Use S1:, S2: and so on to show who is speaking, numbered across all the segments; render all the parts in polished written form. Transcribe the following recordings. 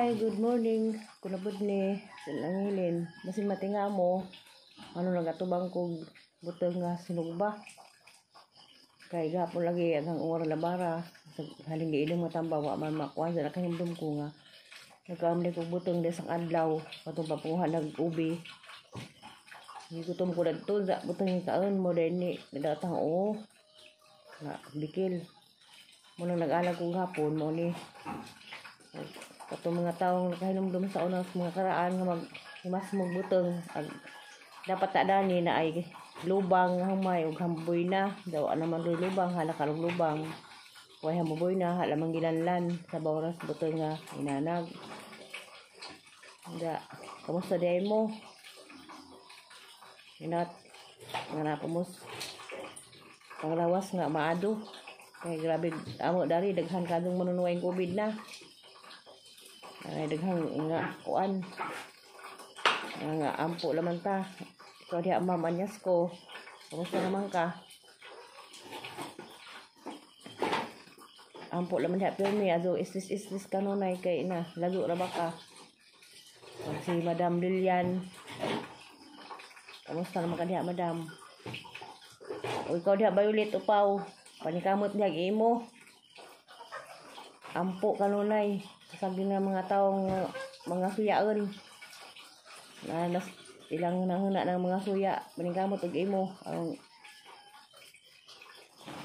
S1: Hi, good morning. Kunabod ni Langilin. Basin matinga mo. Ano nagatubang kog butong nga sinugba. Kay gapon lagi ang ora labara. Halin giilong matamba wa man makuha sa nakahimdom ko nga. Nagkaamli kog butong desang adlaw katong papuha nag-ubi. Gigutom ko dadto sa butong kaon mo din ni nadatang o na bikil. Mo nang nag-alag kog hapon mo ni katong mga taong nakahinumdum sa unang mga karaan nga maghimas mo butong ag dapat ta dani na ay lubang nga humay ug hamboy na daw naman doy lubang hala karong lubang way hamboy na hala man gilanlan sa oras butong nga inanag. Da kamusta day mo inat nga napamos panglawas nga maado kay grabe amo dari daghan kadong manunuay COVID na. Ay daghang nga kuan nga ampo laman ta. Ikaw diha ma'am anyas ko. Kamusta naman ka? Ampo laman diha pirmi azo islis-islis kanunay kay na lago ra ba ka? Si Madam Lilian. Kamusta naman ka diha madam? O ikaw diha Violet upaw. Panikamot diha imo. Ampo kanunay. Sabi nga mga taong mga suyaon na nas, ilang nanguna ng mga suya maningkamot og imo ang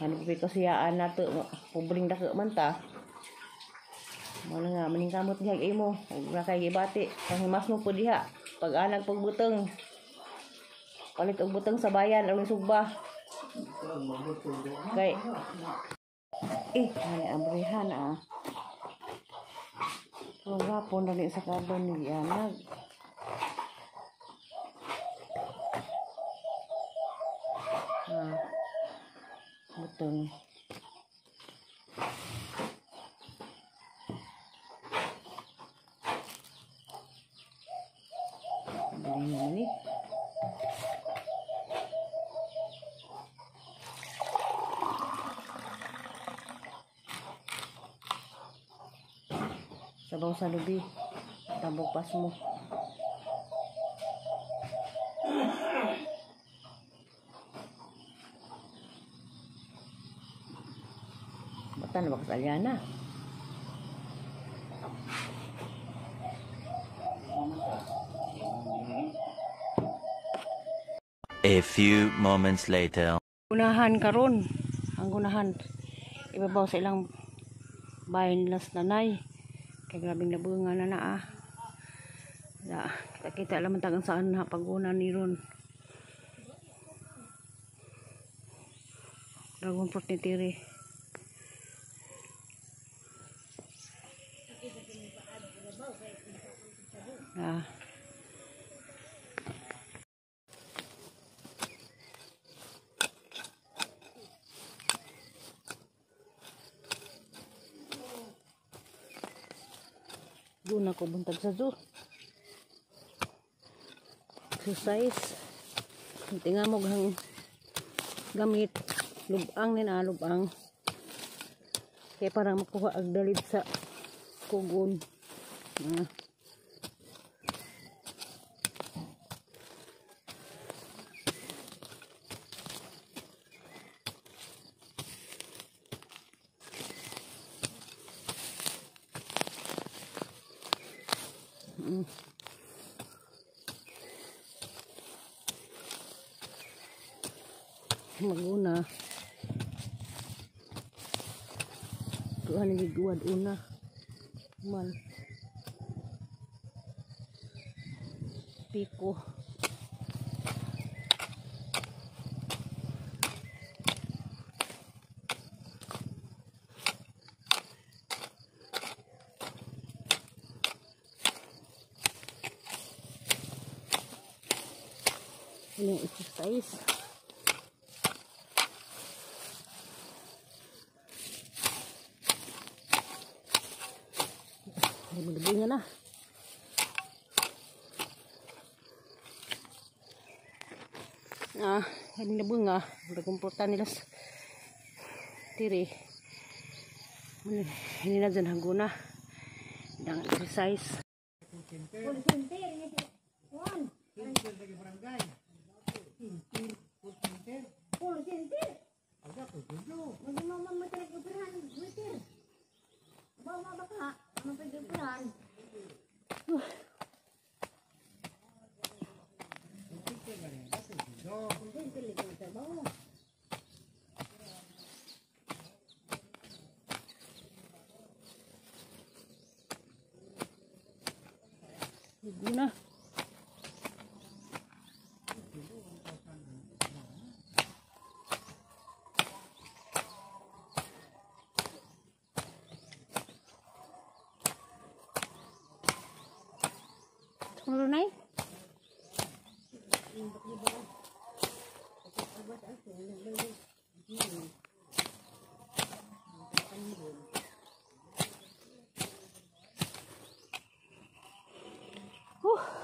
S1: ano pa kasuyaan nato pobreng dako man ta mo na nga maningkamot diha imo ug na kay gibati panghimas mo pud diha pag-anag pagbuteng palit og buteng sa bayan aron sugba kay ani abrehan ah. Kung gapon dali sa kabon ni Gianag. Ah, butong. Dali naman eh. Sabaw sa lubi, tambok pas mo. Bata na bakas alyana.
S2: A few moments later.
S1: Gunahan karon, ang gunahan ibabaw sa ilang bahay nila sa nanay. Kay grabing nabunga na na ah. Da, kita-kita laman tagang saan na paguna ni ron. Dragon fruit ni Tiri. Ah. Guna ko buntag sa zoo. Exercise. Tinga mo hang gamit. Lubang ni na lubang. Kaya para makuha ang dalid sa kugon. Ah. Maguna kuha ni giguad una man piko ini exercise. Bunga na. Ah, ini na bunga. Nagkumporta nila tiri. Ini na dyan haguna. Dang exercise. Na. Ano?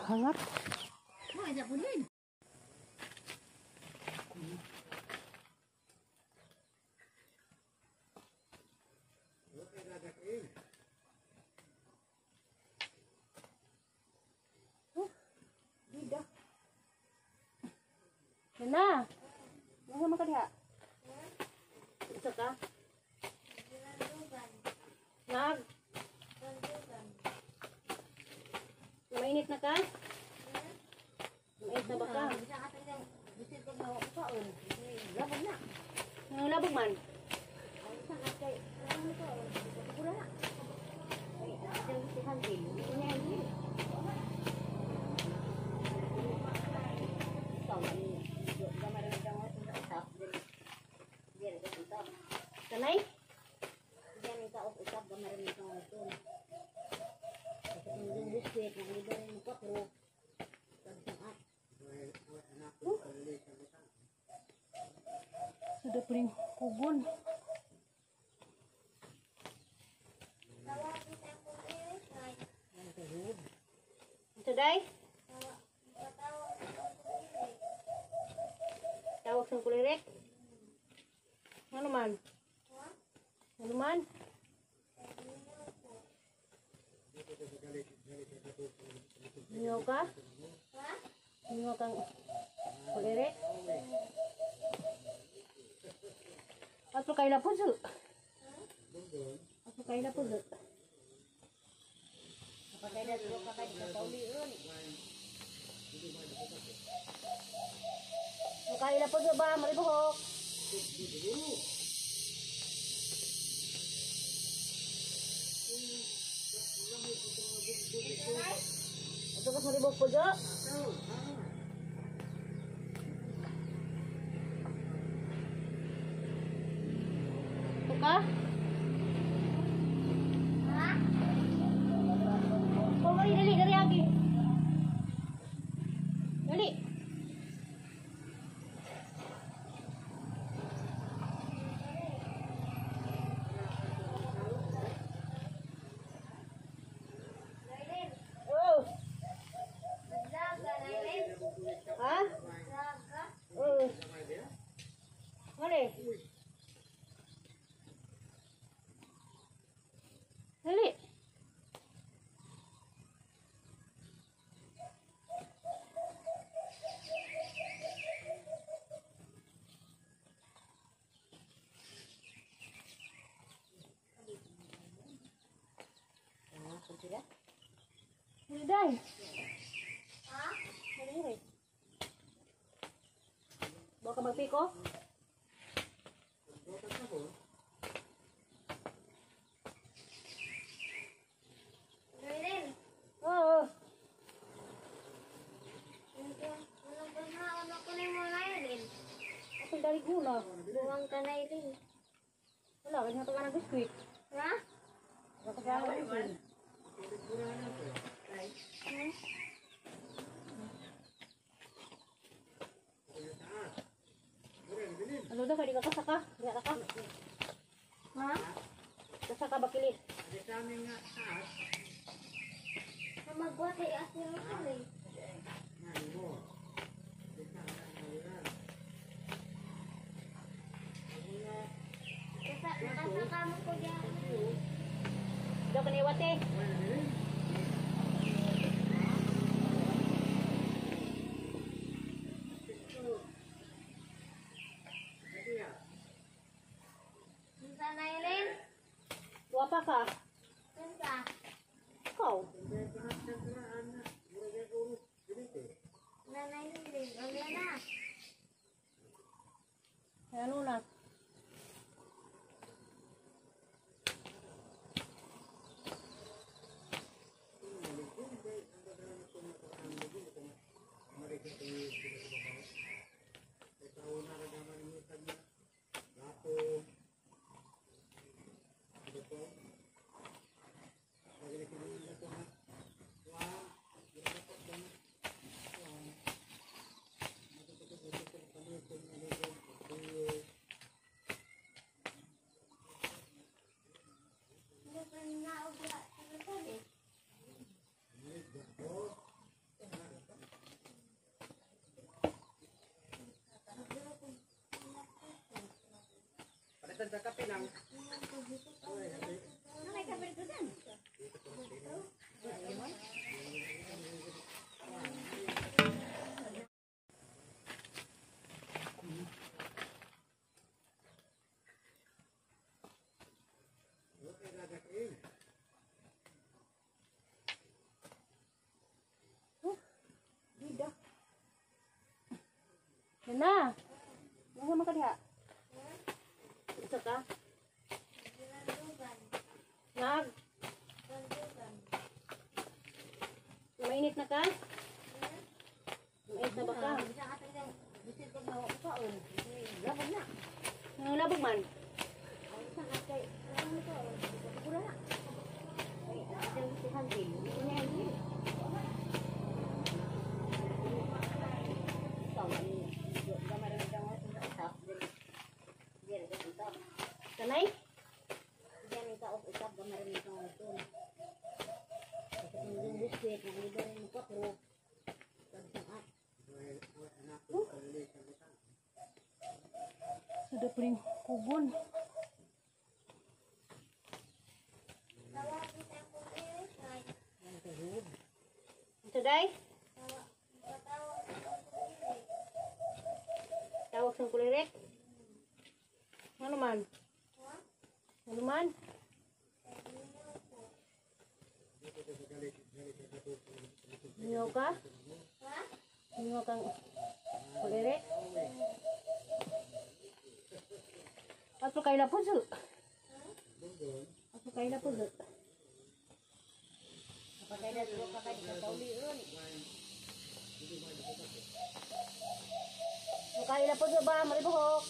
S1: Hangat. Na. Ano man ka diha? Isa ka? Nag. Mainit na ka? Mainit na ba ka? Nang labog man? Kanay? Sudah paling kubon. Ito day? Tawag sa kulirek? Ano man? Ano man? Mingaw ka? Mingaw kang kulirek? Ato kaila puso. Ato kaila puso. Kaila puso ba? Maribuhok. Ato ka maribuhok puso. Ka? Ha? Oh, dali, dali, agi. Dali. Oh. Ha? Oh. Mali. Dali. Dali, day. Ha? Dali. Baka magpiko? Oo. Ako dari gula.
S3: Buwang ka na rin.
S1: Wala, kanya ka ng biskuit.
S3: Ha?
S1: Wala ka ng biskuit. Ano daw, kaya di ka kasaka? Di ka ka?
S3: Ha?
S1: Kasaka ba kilit?
S3: Magwa kay ate mo eh. Kasaka mo ko dyan.
S1: Daw ka niwate. Guwapa ka.
S3: Kinsa?
S1: Ikaw.
S3: Nanay Lin. Ano na?
S1: Ano na?
S3: Hindi pa naugla sa Lasal eh.
S1: Bida. Nana. Ano man ka diha? Isa ka?
S3: Gandugan.
S1: Nag.
S3: Gandugan.
S1: Mainit na ka? Mainit na ba ka?
S3: Bisa ka talagang bisit pag mawa ko. Labog na.
S1: Nang labog man.
S3: Ay, isa ka kay ano to? Pura na. Ay, ang si Handy. Ini
S1: Kanay? Sudah paling kugon. Ito day? Tawag sa kulirik? Ano man? Ano man? Mingaw ka? Mingaw kang kulirik? Ato kay la puso. Ato kay la puso. Kay la puso ba maribuhok?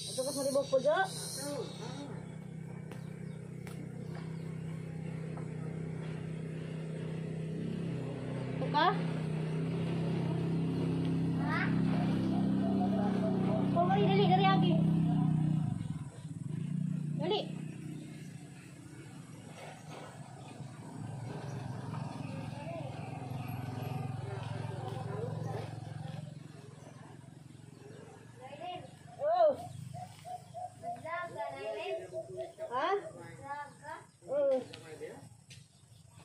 S1: Ato ka maribuhok puso? Ato ka? Oh, mari dali dali agi. Dali. Oh. Ha? Oh.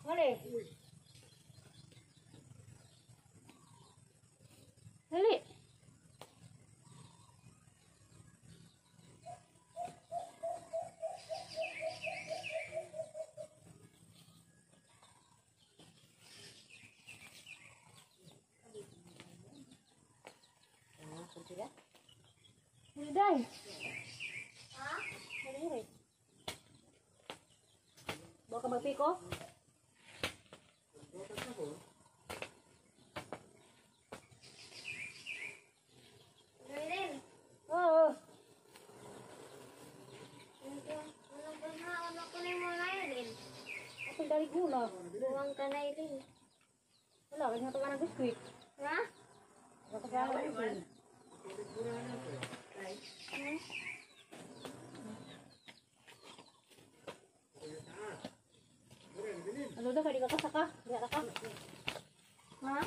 S1: Mali. Dali. Dali, day.
S3: Ha?
S1: Dali, dali. Baka magpiko?
S3: Nailin.
S1: Oo.
S3: Ano ko na mo Nailin?
S1: Ako dali ko na.
S3: Buwang ka Nailin.
S1: Wala, kanya ka ng biskuit.
S3: Ha?
S1: Baka sa akin. Ano daw, kaya di ka kasaka? Di ka ka?
S3: Ha?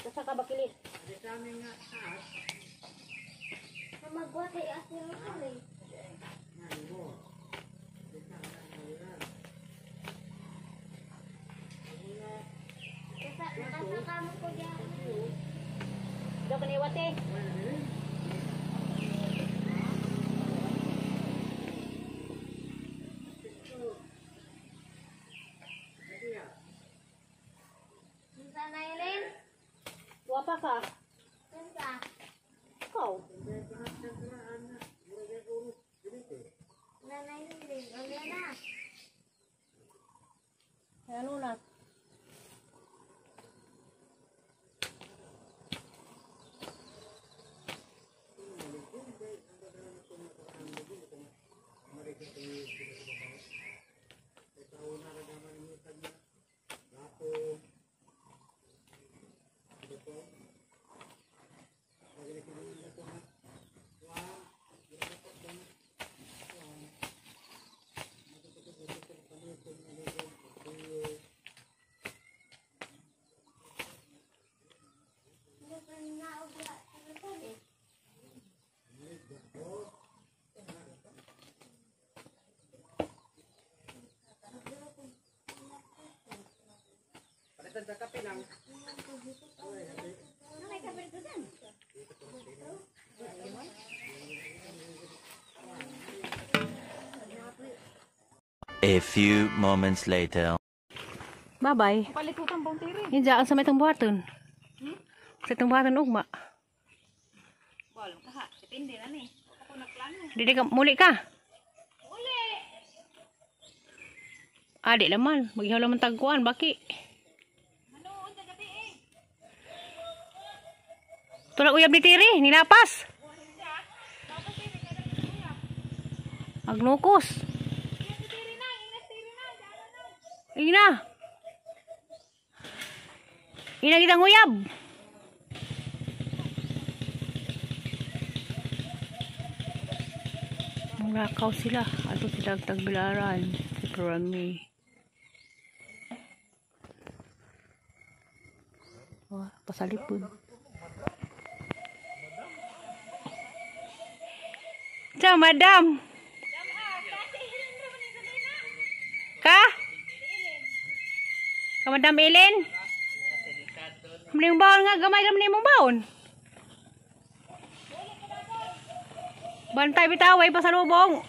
S1: Kasaka ba kilit?
S3: Magwatay asin mo eh. Kasaka mo ko dyan. Ayaw ka niwat eh. Unsa na, Eileen?
S1: Wapa ka.
S3: Unsa?
S1: Ikaw.
S3: Unsa na, Eileen? Unsa na?
S1: Ano na?
S2: A few moments later.
S1: Bye-bye.
S3: Palikutan bang tiri?
S1: Hinja ang sa may itong buhaton. Sa itong buhaton ugma.
S3: Bol, kaha. Depende na ni. Ako nagplano.
S1: Dili ka muli ka.
S3: Uli!
S1: Ah, di laman. Maghihaw laman tagkuan baki.
S3: Manood sa gabi eh.
S1: Tulak uyab ni Tiri, nilapas. Agnukos. Ina. Ina kitang uyab. Manglakaw sila. Ato sila ang tagbilaran. Si Prami. Oh, pasalipod. Ciao, madam. Ka? Ka, Madam Ellen? Mali yung baon nga, gamay lang mong baon. Bantay bitaway pasalubong.